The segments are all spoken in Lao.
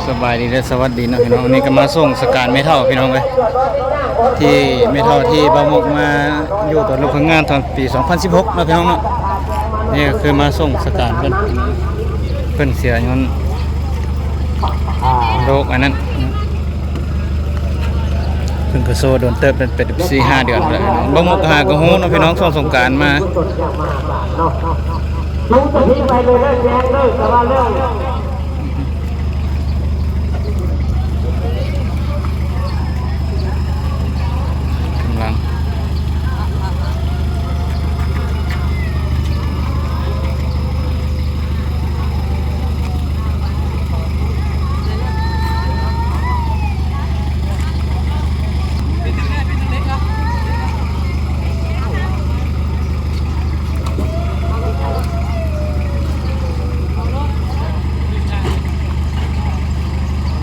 ສະບາຍດີ ແລະ ສະຫວັດດີເນາະພີ່ນ້ອງ. ນີ້ກໍມາສົ່ງສະການແມ່ເຖົ້າພີ່ນ້ອງເອີຍ ທີ່ແມ່ເຖົ້າທີ່ບ່າວມຸກມາຢູ່ຕອນລົງຝຶກງານຕອນປີສອງພັນສິບຫົກເນາະພີ່ນ້ອງເນາະ. ນີ້ກໍຄືມາສົ່ງສະການເພິ່ນ ເພິ່ນເສຍຍ້ອນໂລກອັນນັ້ນ. ເພິ່ນກໍໂຊດົນເຕີບ ເປັນສີ່ຫ້າເດືອນພຸ້ນແຫຼະ. ບ່າວມຸກຫາກໍຮູ້ເນາະພີ່ນ້ອງ ຊ່ວງສົງການມາ ກຳລັງ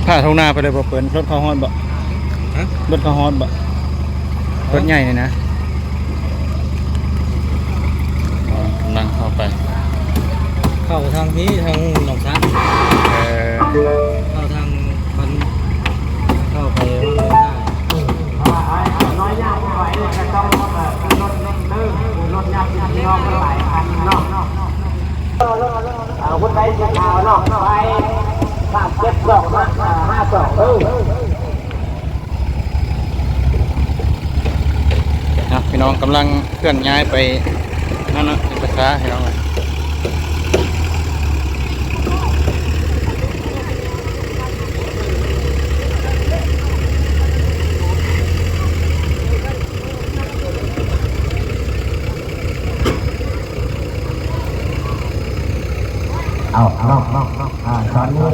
ຖ້າທົ່ງໜ້າໄປເລີຍບໍ່ເປີນ ລົດເຂົ້າຮອດບໍ່? ຮະ? ລົດເຂົ້າຮອດບໍ່? ລົດໃຫຍ່ນີ້ນະ ກຳລັງເຂົ້າໄປ ເຂົ້າທາງນີ້ ທາງໜອງຊານ ເອີ ເຂົ້າທາງ ມັນເຂົ້າໄປ ເນາະ ພີ່ນ້ອງກຳລັງເຄື່ອນຍ້າຍໄປນັ້ນເນາະ ເປັນພາສາພີ່ນ້ອງ. ເອົາເນາະ ເນາະ ເນາະ ອ່າ ຕອນນີ້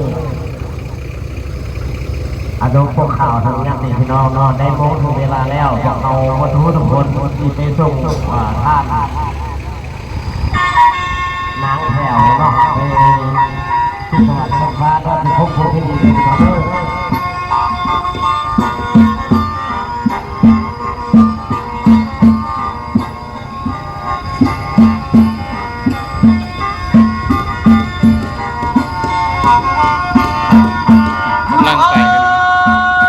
ອາ ໂດຍພວກເຮົາທັງຍາດຕິພີ່ນ້ອງເນາະ ໄດ້ໝົດເວລາແລ້ວ ພວກເຮົາໝົດທຸກຄົນທີ່ໄປສົ່ງ ອ່າ ທ່ານນາງແຖວເນາະ ໄປສູ່ສະຫວັນຊັ້ນຟ້າ ທີ່ພົບພົນທີ່ດີເດີ. ກຳລັງໄປ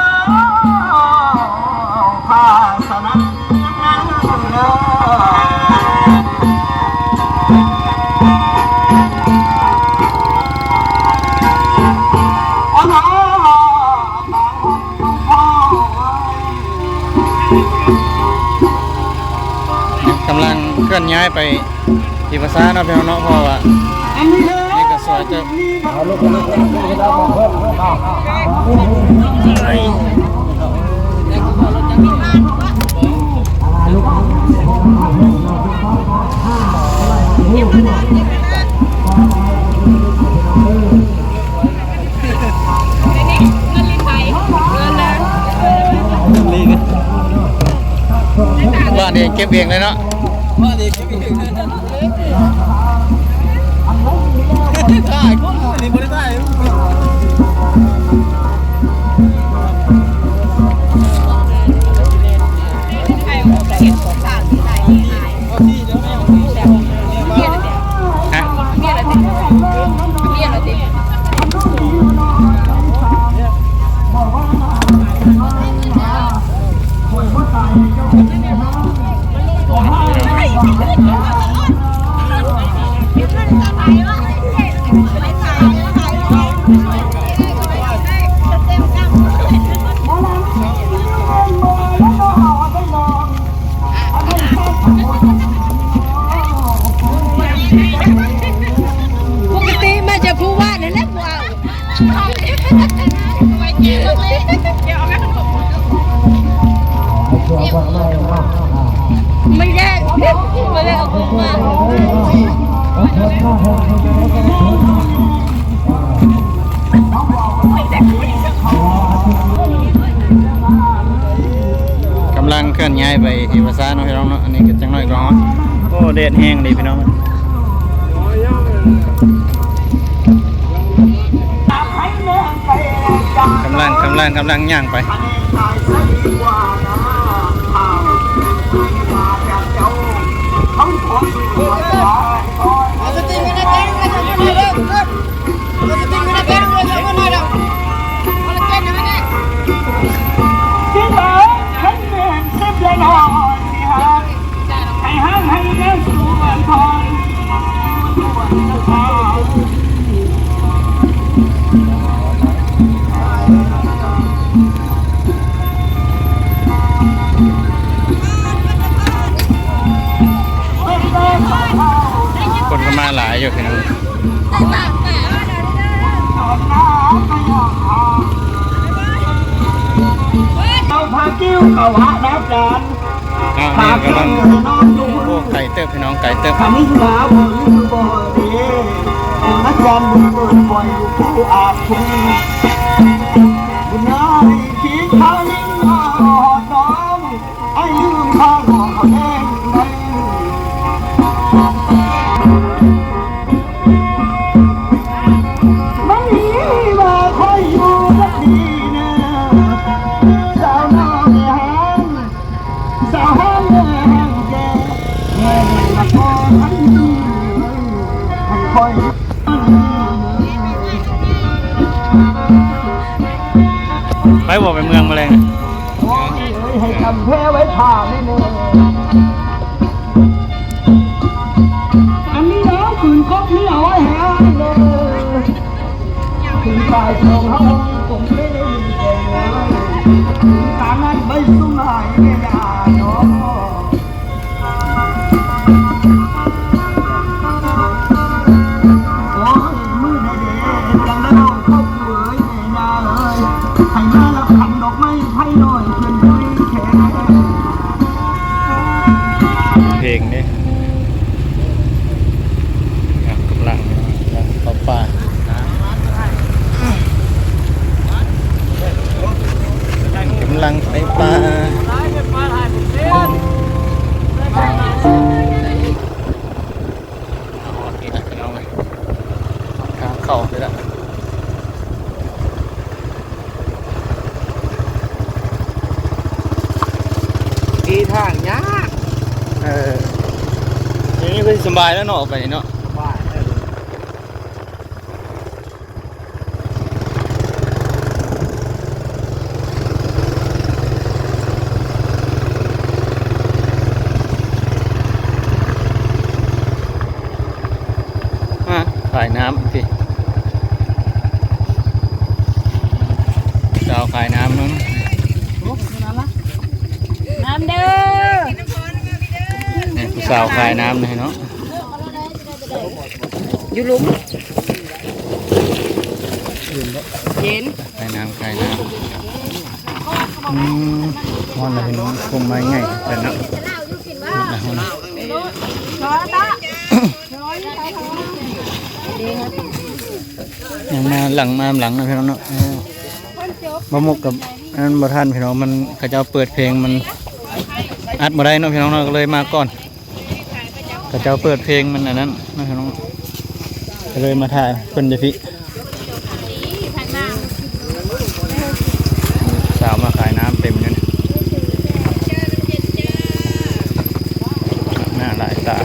ກຳລັງເຄື່ອນຍ້າຍໄປທີ່ພາສາເນາະ ພີ່ນ້ອງເນາະ ເພາະວ່ານີ້ກໍສວຍເຕີບ. ບ້ານເອງເກັບເອງເລີຍເນາະ ບ້ານເອງເກັບເອງເລີຍເນາະ ຖ່າຍຄົນນີ້ບໍ່ໄດ້ຖ່າຍ ຮະ? ປົກກະຕິມາຈາກພູວາດນັ້ນແຫຼະ ຜູ້ເອົາ ມັນແຍກ ມັນເລີຍເອົາອອກມາ. ກຳລັງເຄື່ອນຍ້າຍໄປທີ່ພາສາເນາະ ພີ່ນ້ອງເນາະ ອັນນີ້ກໍຈັກໜ້ອຍກໍຮອດ. ໂອ້ ແດດແຮງເດ້ພີ່ນ້ອງ ກຳລັງ ກຳລັງ ກຳລັງຍ່າງໄປ. ເອົາສະຕິງໄວ້ນະ ເອົາສະຕິງໄວ້ນະ ເອົາສະຕິງໄວ້ນະ ເອົາສະຕິງໄວ້ນະ. ເຂົ້າຫາອາຈານ ອ້າວ ນີ້ກຳລັງ ໂອ້ ໄກເຕີບ ພີ່ນ້ອງ ໄກເຕີບ ຄັນນີ້ລາວບໍ່ລືມບໍ່ເດ້ ອາຈານບຸນເປີດປ່ອຍຜູ້ອາດຄຸນ ບຸນນາຍທີ່ເຂົາຍິງມາຮອດນ້ອງ ອ້າຍລືມທາງອອກເອົາແດງໃດ ມັນມີວ່າຂ້ອຍຢູ່ກັບດີເນີ ສາວນ້ອງແມ່ຮ້າງ ສາວຮ້າງແມ່ຮ້າງແກ່ ແມ່ນະຄອນ ໃຫ້ຂ້ອຍ ໄປບໍ່ ໄປເມືອງມະແລງ ໂອ້ຍເອີຍ ໃຫ້ກຳແພໄວ້ຖ້າແມ່ເນີ ອັນນີ້ເນາະ ຂືນກົບນີ້ເອົາໄວ້ໃຫ້ອ້າຍເດີ ຂືນຕາຍສອງເຮົາຄົງເລີຍ ຂືນຕານັ້ນໄປສຸມຫາຍແມ່ຍ່າເນາະ. ໂອ້ຍ ມື້ໃດເດ ຈັ່ງໄດ້ເວົ້າຄອບຄົວເອີຍ ແມ່ຍ່າເອີຍ ໃຫ້ມາຮັບຂັນດອກໄມ້ໄຜ່ນ້ອຍເພິ່ນຢູ່ແທ້ ເພງເດ້ ກຳລັງເຂົ້າປ່າ ກຳລັງໄປປ່າ. ຮອດແລ້ວພີ່ນ້ອງເອີຍ ທາງເຂົ້າໄປແລ້ວ ທີ່ທາງຍາກ ເອີ ດຽວນີ້ຄືສະບາຍແລ້ວເນາະ ໄປເນາະ ສະບາຍແລ້ວ. ອາ ຂາຍນ້ຳຕິ ສາວຂາຍນ້ຳນັ້ນ ນ້ຳເດີ ນີ້ຜູ້ສາວຂາຍນ້ຳນີ້ເນາະ. ຢູ່ລຸ່ມ ເຢັນ ຂາຍນ້ຳ ຂາຍນ້ຳ ອືມ ຮ້ອນແລ້ວພີ່ນ້ອງ ກົງໄມ້ໃຫຍ່ເປັນເນາະ ຮ້ອນແລ້ວ ຮ້ອນແລ້ວ ຍັງມາຫຼັງ ມານຳຫຼັງເນາະພີ່ນ້ອງເນາະ ເອີ ບໍ່ໝົກກັບອັນນັ້ນບໍ່ທັນພີ່ນ້ອງ ມັນ ເຂົາເຈົ້າເປີດເພງ ມັນອັດບໍ່ໄດ້ເນາະພີ່ນ້ອງເນາະ ກໍເລີຍມາກ່ອນ. ເຂົາເຈົ້າເປີດເພງມັນອັນນັ້ນນະ ກໍເລີຍມາຖ່າຍເພິ່ນຢູ່ພີ້ ສາວມາຂາຍນ້ຳເຕັມຢູ່ນີ້ ໜ້າຫຼາຍຕາ.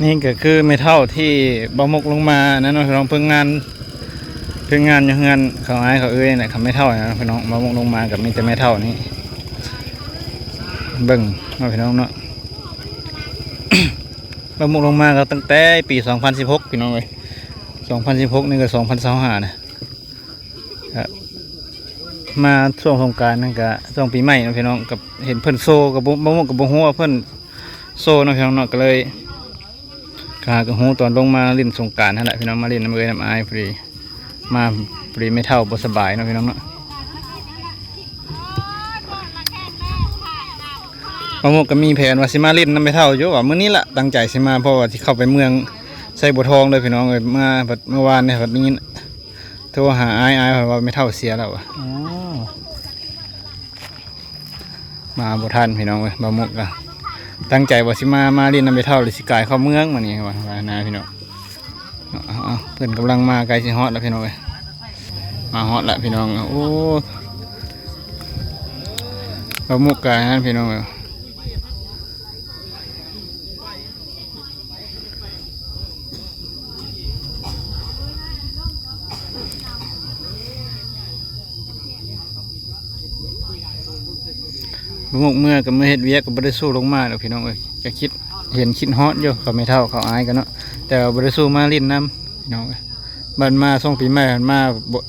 ນີ້ກໍຄືແມ່ເຖົ້າທີ່ບ່າວມຸກລົງມານັ້ນເນາະ ພີ່ນ້ອງ ເພິ່ງງານ ເພິ່ງງານຢູ່ເຮືອນເຂົາອ້າຍເຂົາເອື້ອຍນະ ຄັນແມ່ເຖົ້ານະພີ່ນ້ອງ ບ່າວມຸກລົງມາກໍມີແຕ່ແມ່ເຖົ້ານີ້ ເບິ່ງເນາະພີ່ນ້ອງເນາະ ບ່າວມຸກລົງມາກໍຕັ້ງແຕ່ປີສອງພັນສິບຫົກ ພີ່ນ້ອງເອີຍ ສອງພັນສິບຫົກນີ້ກໍສອງພັນຊາວຫ້ານະ. ກະມາຊ່ວງສົງການນັ້ນກະ ຊ່ວງປີໃໝ່ເນາະພີ່ນ້ອງ ກະເຫັນເພິ່ນໂຊ ກະບໍ່ ບ່າວມຸກກະບໍ່ຮູ້ວ່າເພິ່ນໂຊເນາະພີ່ນ້ອງເນາະ ກະເລີຍ ກະຫາກະຮູ້ຕອນລົງມາຫຼິ້ນສົງການຫັ້ນແຫຼະພີ່ນ້ອງ ມາຫຼິ້ນນຳເອື້ອຍນຳອ້າຍພໍດີ ມາພໍດີແມ່ເຖົ້າບໍ່ສະບາຍເນາະພີ່ນ້ອງເນາະ. ບ່າວມຸກກະມີແຜນວ່າຊິມາຫຼິ້ນນຳແມ່ເຖົ້າຢູ່ ວ່າມື້ນີ້ລະຕັ້ງໃຈຊິມາ ເພາະວ່າຊິເຂົ້າໄປເມືອງໄຊບົວທອງເດີພີ່ນ້ອງເອີຍ ມາພັດ ມື້ວານນີ້ພັດໄດ້ຍິນ ໂທຫາອ້າຍ ອ້າຍເພິ່ນວ່າແມ່ເຖົ້າເສຍແລ້ວວ່າ ອໍ ມາບໍ່ທັນພີ່ນ້ອງເອີຍ ບ່າວມຸກກະຕັ້ງໃຈວ່າຊິມາ ມາຫຼິ້ນນຳແມ່ເຖົ້າ ຫຼືຊິກາຍເຂົ້າເມືອງມື້ນີ້ວ່າ ວ່ານະພີ່ນ້ອງ ເອົາ ເອົາ ເພິ່ນກຳລັງມາ ໃກ້ຊິຮອດແລ້ວພີ່ນ້ອງເອີຍ ມາຮອດແລ້ວພີ່ນ້ອງ ໂອ້ ບ່າວມຸກກະນັ້ນພີ່ນ້ອງເອີຍ. ບ່າວມຸກເມື່ອກະມາເຮັດວຽກ ກະບໍ່ໄດ້ສູ້ລົງມາດອກພີ່ນ້ອງເອີຍ ກະຄິດເຫັນຄິດຮອດຢູ່ ເຂົາແມ່ເຖົ້າເຂົາອ້າຍກະເນາະ ແຕ່ວ່າບໍ່ໄດ້ສູ້ມາຫຼິ້ນນຳພີ່ນ້ອງເອີຍ ບັດມາຊ່ວງປີໃໝ່ຫັ້ນມາ ບໍ່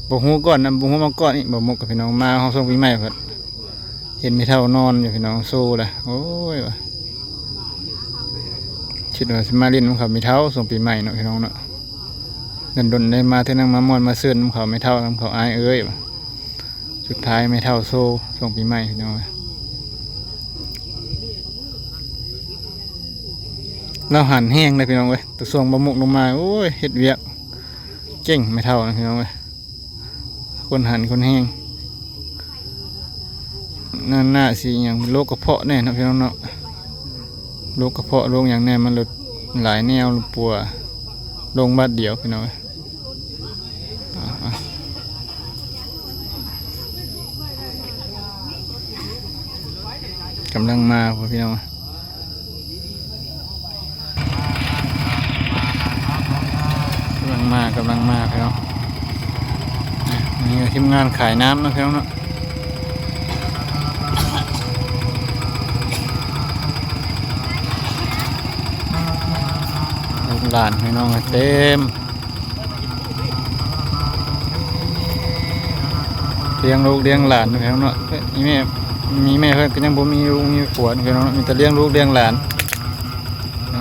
ບໍ່ຮູ້ກ່ອນນຳ ບໍ່ຮູ້ມາກ່ອນອີກ ບ່າວມຸກກະພີ່ນ້ອງ ມາຮອດຊ່ວງປີໃໝ່ພັດ ເຫັນແມ່ເຖົ້ານອນຢູ່ພີ່ນ້ອງ ໂຊລະ ໂອ້ຍວ່າ ເຂ ຄິດວ່າຊິມາຫຼິ້ນນຳເຂົາແມ່ເຖົ້າຊ່ວງປີໃໝ່ເນາະ ພີ່ນ້ອງເນາະ. ດົນໆໄດ້ມາເທື່ອໜຶ່ງ ມາມ່ວນມາຊື່ນນຳເຂົາແມ່ເຖົ້າ ນຳເຂົາອ້າຍເອື້ອຍ. ສຸດທ້າຍແມ່ເຖົ້າໂຊຊ່ວງປີໃໝ່ ພີ່ນ້ອງເອີຍ. ລາວຫັນແຮງເດ້ ພີ່ນ້ອງເອີຍ. ແຕ່ຊ່ວງບ່າວມຸກລົງມາ ໂອ້ຍ ເຮັດວຽກເກັ່ງແມ່ເຖົ້ານະ ພີ່ນ້ອງເອີຍ. ຄົນຫັນຄົນແຮງ ໜ້າ ໜ້າຊິຫຍັງ ໂລກກະເພາະແດ່ເນາະ ພີ່ນ້ອງເນາະ. ໂລກກະເພາະ ໂລກຫຍັງແດ່ ມັນລະຫຼາຍແນວ ລະປົວ ລົງບາດດຽວ ພີ່ນ້ອງເອີຍ. ອ່າ ອ່າ ກຳລັງມາພຸ້ນ ພີ່ນ້ອງ. ກຳລັງມາ ກຳລັງມາ ພີ່ນ້ອງ. ນີ້ທີມງານຂາຍນ້ຳເນາະ ພີ່ນ້ອງເນາະ. ລູກຫຼານ ພີ່ນ້ອງ ເຕັມ ລ້ຽງລູກລ້ຽງຫຼານ ພີ່ນ້ອງເນາະ. ມີແມ່ ມີແມ່ເພິ່ນກໍຍັງບໍ່ມີລູກມີຜົວ ພີ່ນ້ອງເນາະ. ມີແຕ່ລ້ຽງລູກລ້ຽງຫຼານ. ເອ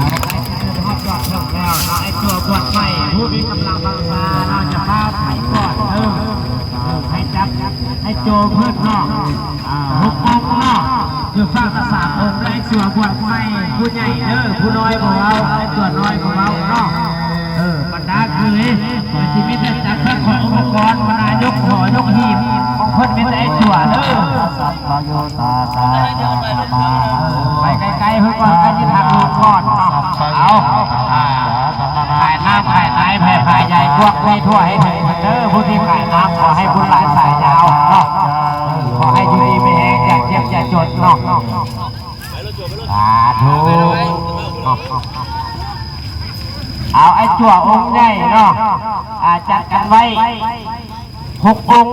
ົາ ໃກ້ຈະຮອດຈອດເຖິງແລ້ວເນາະ ໄອ້ຕົວບວດໃໝ່ ຜູ້ມີກຳລັງບັງຊາເນາະ ຈະພາໄປກ່ອນເດີ ເອີ ໃຫ້ຈັບ ໃຫ້ໂຈມເພິ່ນເນາະ ອ່າ ຫົກອົງເນາະ ຢູ່ຝັ່ງລະສາມອົງ ໄອ້ຕົວບວດໃໝ່ ຜູ້ໃຫຍ່ເດີ ຜູ້ນ້ອຍບໍ່ເວົ້າ ໄອ້ຕົວນ້ອຍບໍ່ເວົ້າເນາະ. ເອີ ບັນດາເຂີຍ ກໍຊິມີແຕ່ຈັດເຄື່ອງຂອງອຸປະກອນ ບັນດາຍົກຫໍຍົກຫີບຂອງເພິ່ນ ມີແຕ່ໄອ້ຕົວເດີ. ໄປໄກໆ ເພິ່ນວ່າໃກ້ຊິທັກລູກກ່ອນເນາະ. ເອົາ ອ່າ ຂາຍນ້ຳຂາຍໃນ ແຜ່ພາຍາຍກວ້າງໄປທົ່ວໃຫ້ເຖິງເດີ ຜູ້ທີ່ຂາຍນ້ຳ ຂໍໃຫ້ບຸນຫຼາຍສາຍຍາວເນາະ ຂໍໃຫ້ຢູ່ດີມີແຮງ ຢ່າເຈັບຢ່າຈົນເນາະ. ສາທຸ. ເອົາ ໄອ້ຕົວອົງໃຫຍ່ເນາະ ອ່າ ຈັດກັນໄວ້ ຫົກອົງ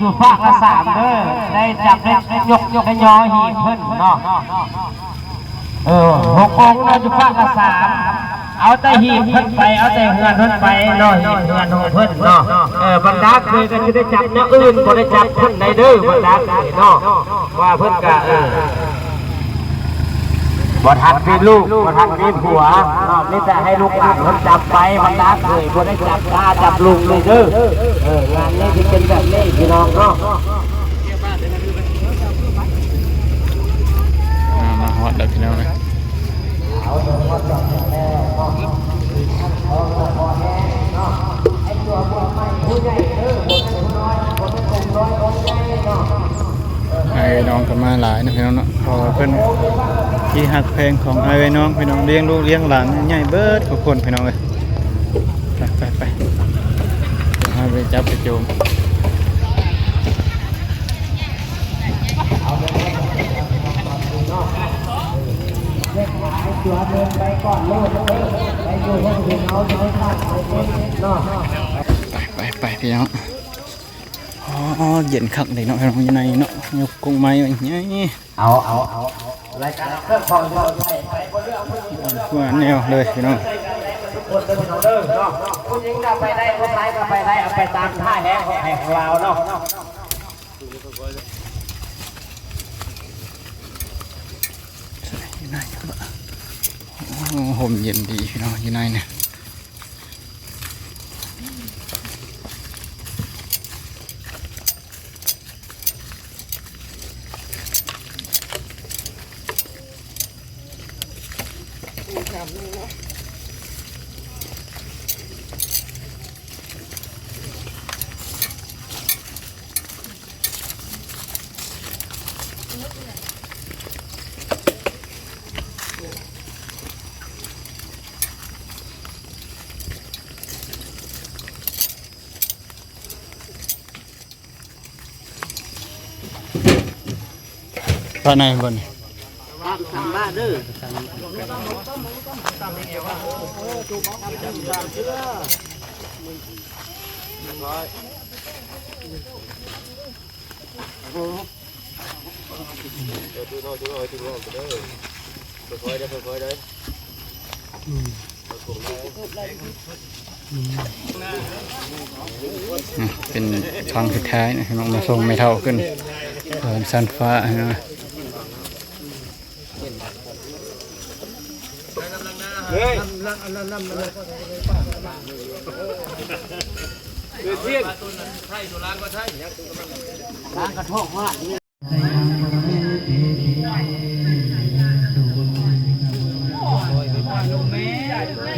ຢູ່ຟາກລະສາມເດີ ໄດ້ຈັບໄດ້ຍົກໄດ້ຍໍຫີບເພິ່ນເນາະ. ເອີ ຫົກອົງເນາະ ຢູ່ຟາກລະສາມ ເອົາແຕ່ຫີບເພິ່ນໄປ ເອົາແຕ່ເຮືອນເພິ່ນໄປເນາະ ຫີບເຮືອນຂອງເພິ່ນເນາະ. ເອີ ບັນດາເຂີຍກໍຊິໄດ້ຈັບແນວອື່ນ ບໍ່ໄດ້ຈັບເພິ່ນໃດເດີ ບັນດາເຂີຍເນາະ ວ່າເພິ່ນກໍ ເອີ ບໍ່ທັນມີລູກ ບໍ່ທັນມີຜົວເນາະ ມີແຕ່ໃຫ້ລູກຫຼານເພິ່ນຈັບໄປ ບັນດາເຂີຍບໍ່ໄດ້ຈັບຕາຈັບລຸງເລີຍເດີ. ເອີ ງານນີ້ຊິເປັນແບບນີ້ ພີ່ນ້ອງເນາະ. ອ່າ ມາຮອດແລ້ວ ພີ່ນ້ອງເອີຍ. ອ້າຍເອື້ອຍນ້ອງກໍມາຫຼາຍເນາະ ພີ່ນ້ອງເນາະ ເພາະວ່າເພິ່ນທີ່ຮັກແພງຂອງອ້າຍເອື້ອຍນ້ອງ ພີ່ນ້ອງ ລ້ຽງລູກລ້ຽງຫຼານໃຫຍ່ເບິດທຸກຄົນ ພີ່ນ້ອງເອີຍ. ໄປ ໄປ ໄປ ເຮົາໄປຈັບໄປໂຈມ. ໄປ ໄປ ໄປ ພີ່ນ້ອງ. ອໍ ເຢັນຄັກເດເນາະ ຢູ່ໃນເນາະ ຍົກກົງໄມ້ໃຫຍ່. ເອົາ ເອົາ ເອົາ ລາຍການເຄື່ອງຂອງເຮົາໃສ່ໄປບໍ່ເລືອກຜູ້ຍິງ ວ່າແນວເລີຍ ພີ່ນ້ອງ. ທຸກຄົນເດີ ພີ່ນ້ອງເດີເນາະ ຜູ້ຍິງກໍໄປໄດ້ ຜູ້ຊາຍກໍໄປໄດ້ ເອົາໄປຕາມທ່າແຮງຂອງໃຜຂອງລາວເນາະ. ໂອ້ ຮົ່ມເຢັນດີ ພີ່ນ້ອງ ຢູ່ໃນນີ້. ປານໃດບໍ່ນີ້? ຕາມສຳມາເດີ. ເອີ ເປັນຄັ້ງສຸດທ້າຍນະ ມາສົ່ງແມ່ເຖົ້າຂຶ້ນ ສະຫວັນຊັ້ນຟ້າເນາະ.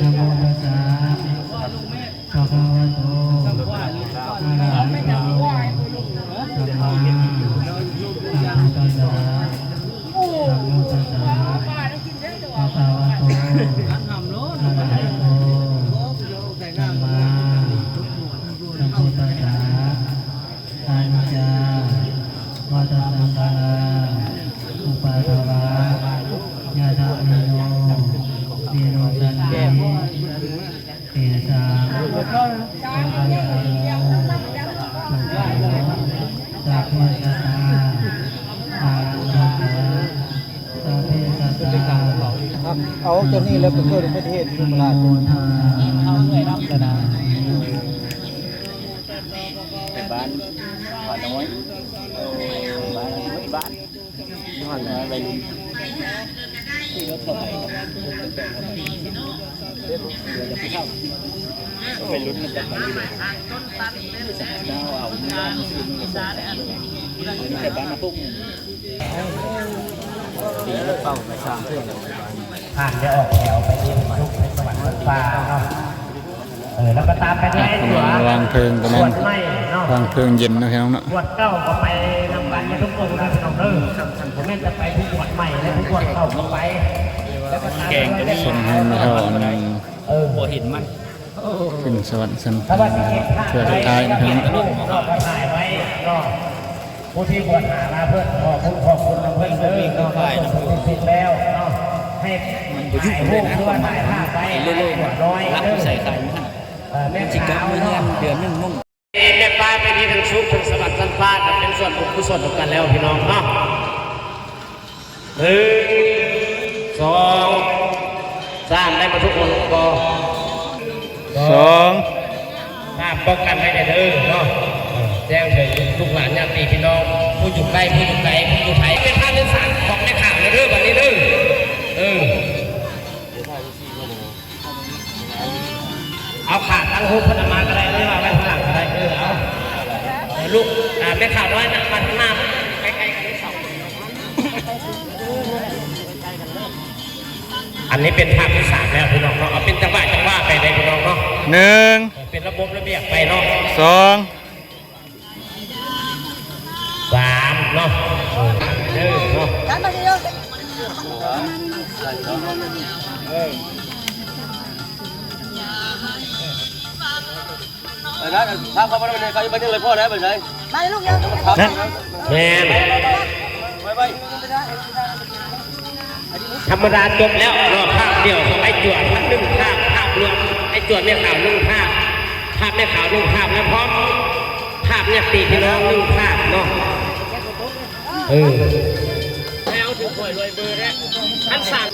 ນະໂມຕັດສະ ພະຄະວະໂຕ ອະລະຫະໂຕ ສຳມາສຳພຸດທັດສະ ນະໂມຕັດສະ ພະຄະວະໂຕ ອະລະຫະໂຕ ສຳມາສຳພຸດທັດສະ. ອະນິດຈັງ ວັດຕະສັງຂາລາ ອຸປາທະວະ ຍະຖາເມໂນ ເມໂນສັນຕິ ເຕສັງ ໂອພະຍະໂຕ ສຸຂະໂຕ ສັບພະສັດຕາ ອາລັງກາ ສະເພສັດຕາ ເອົາຕົວນີ້ແລ້ວໄປເກີດອຸບັດຕິເຫດຢູ່ໂຄລາດ ເອົາເມື່ອຍນຳແລ້ວນະ. ໄປບ້ານ ບ້ານນ້ອຍ ບ້ານນ້ອຍ ບ້ານນ້ອຍໄວລຸ້ນ ຂີ່ລົດເຂົ້າໄປ ໄວລຸ້ນມັນຈະໄປຢູ່ເດ ເຈົ້າເອົາເມືອງຄືນ ແຕ່ບ້ານນາປຸ້ງ ຕີລົດເປົ້າໄປສາມເທື່ອແລ້ວ ທ່ານໄດ້ອອກແຖວໄປທີ່ຈຸດເປັນສະຫວັນຊັ້ນຟ້າເນາະ. ເອີ ແລ້ວກໍຕາມໄປດ້ວຍ ອ່ະ ໄອ້ຕົວ ວາງເພີງກຳລັງ ຂວດໃໝ່ເນາະ ວາງເພີງເຢັນເນາະ ພີ່ນ້ອງເນາະ. ຂວດເກົ່າກໍໄປນຳກັນໝົດທຸກອົງເດີ ພີ່ນ້ອງເດີ. ບໍ່ແມ່ນແຕ່ໄປຜູ້ຂວດໃໝ່ ແລະ ຜູ້ຂວດເກົ່າກໍໄປ ແລ້ວກໍຕາມໄປດ້ວຍ ສົ່ງໃຫ້ແມ່ເຖົ້າອັນ ເອີ ບໍ່ເຫັນມັນ ຂຶ້ນສະຫວັນຊັ້ນຟ້າເທື່ອສຸດທ້າຍເນາະ ພີ່ນ້ອງເນາະ. ກໍຖ່າຍໄວ້ເນາະ. ຜູ້ທີ່ບວດຫາມາເພິ່ນ ຂໍບຸນຂອບຄຸນນຳເພິ່ນເດີເນາະ ມາສົມບູນທີ່ສຸດແລ້ວເນາະ. ໃຫ້ຖ່າຍຮູບ ຫຼືວ່າຖ່າຍພາບໄວ້ຫຼາຍກວ່ານ້ອຍເດີ. ເອີ ແມ່ນສາວເນາະ ເດືອນໜຶ່ງມຸ້ງ ແມ່ປ້າເປັນທີ່ທັງສຸກທັງສະຫວັດຊັ້ນຟ້າ ກໍເປັນສ່ວນບຸນກຸສົນນຳກັນແລ້ວ ພີ່ນ້ອງເນາະ. ໜຶ່ງ ສອງ ສາມ ໄດ້ໝົດທຸກຄົນບໍ່? ສອງ ສາມ ປ້ອງກັນໄວ້ແດ່ເດີເນາະ. ເອີ ແຈ້ງເຖິງລູກຫຼານຍາດຕິພີ່ນ້ອງ ຜູ້ຢູ່ໃກ້ ຜູ້ຢູ່ໄກ ຜູ້ຢູ່ໃຜ ເປັນພາບເປັນສານຂອງແມ່ຂາວເດີ ບັດນີ້ເດີ. ເອີ ເອົາຂາຕັ້ງຮູບເພິ່ນເອົາມາກໍໄດ້ ຫຼືວ່າໄວ້ຂ້າງຫຼັງກໍໄດ້. ເອີ ເອົາ ເອີ ລູກ ອ່າ ແມ່ຂາວນ້ອຍນະ ມາທາງໜ້າ ໃກ້ໆກັນເລີຍ ສອງຄົນ. ອັນນີ້ເປັນພາບທີສາມແລ້ວ ພີ່ນ້ອງເນາະ. ເອົາເປັນຈັງຫວະ ຈັງຫວະໄປເດ້ ພີ່ນ້ອງເນາະ. ໜຶ່ງ ເປັນລະບົບລະບຽບໄປເນາະ. ສອງ ສາມ ເນາະ. ເອີ ເດີເນາະ. ໄປນະ ຖາມເຂົາບໍ່ໄດ້ ເຂົາຍັງບໍ່ໄດ້ເລີຍ ພໍແລ້ວ ໄປໃສ ມາລູກ ແມ່ນ ໄວໆ. ທຳມະດາຈົບແລ້ວເນາະ ພາບດຽວຂອງໄອ້ຈວດ ໜຶ່ງພາບ ພາບລວມ ໄອ້ຈວດແມ່ຂາວ ໜຶ່ງພາບ ພາບແມ່ຂາວ ໜຶ່ງພາບ ແລະ ພ້ອມພາບຍາດຕິພີ່ນ້ອງ ໜຶ່ງພາບເນາະ. ເອີ ແລ້ວຖືກຫວຍລວຍເບີແລ້ວ ອັນສາມ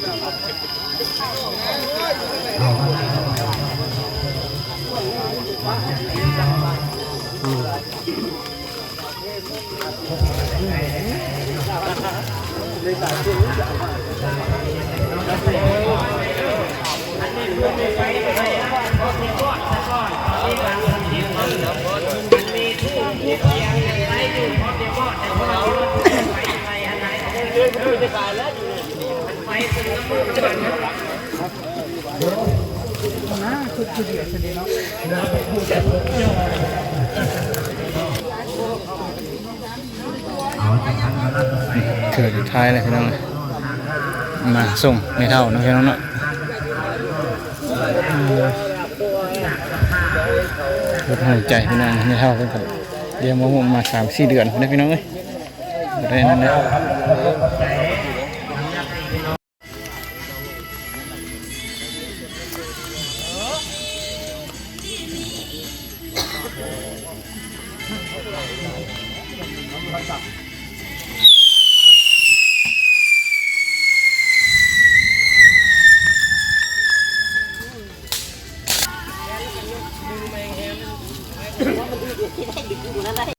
ເທື່ອສຸດທ້າຍແລ້ວພີ່ນ້ອງ ມາສົ່ງແມ່ເຖົ້າເນາະ ພີ່ນ້ອງເນາະ. ເອີ ເພິ່ນຫາຍໃຈພີ່ນ້ອງ ແມ່ເຖົ້າເພິ່ນກໍລ້ຽງມະມ່ວງມາສາມສີ່ເດືອນພຸ້ນເດ້ພີ່ນ້ອງເອີຍ ບໍ່ໄດ້ນັ້ນເດ້. ໂທລະສັບ